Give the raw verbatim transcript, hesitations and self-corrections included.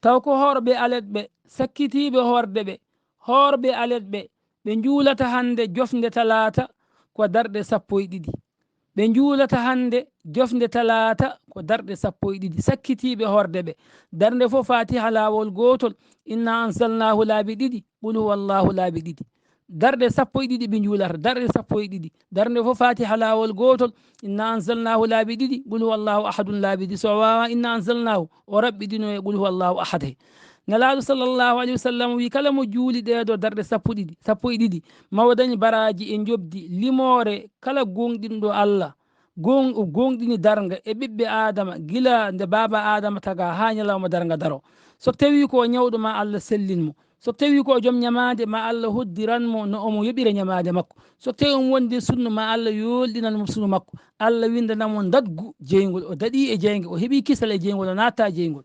Taw ko hoorɓe alet ɓe, sakkitiiɓe hoorde ɓe, hoorɓe alet ɓe, ɓe njuulata hannde jofnde talaata ko darɗe sappo e ɗiɗi. Ɓe njuulata hannde jofnde talaata ko darɗe sappo e ɗiɗi, sakkitiiɓe hoorde ɓe. Darnde fof Fatiha laawol gootol, inna anzalnahu laabi ɗiɗi, qul huwa Allahu laabi ɗiɗi. Darɗe sappo e ɗiɗi ɓe njuulata, darɗe sappo e ɗiɗi. Darnde fof Fatiha laawol gootol, inna anzalnahu laabi ɗiɗi, qul huwa Allahu ahadun laabi ɗiɗi. So o waawaa inna anzalnahu, o raɓɓiɗino e qul huwa Allahu ahad he. Nelaaɗo sallallahu alayhi wa sallam wi, kala mo juuli ɗee ɗo darɗe sappo ɗiɗi, sappo e ɗiɗi, ma o dañ baraaji e njoɓdi limoore kala gooŋɗinɗo Allah, gooŋ-, gooŋɗini darnga e ɓiɓɓe Aadama, gila nde baaba Aadama tagaa haa ñalawma darnga daroo. So tawii ko o ñawɗo, ma Allah sellin mo. So tawii ko o joom ñamaande, ma Allah hoddiran mo no omo yoɓira ñamaande makko. So tawii omo wondi e sunna, ma Allah yoolɗinan mo sunna makko. Allah winndana mo ndaɗgu jeyngol, o daɗii e jeynge, o heɓii kisal e jeyngol, o naattaa jeyngol.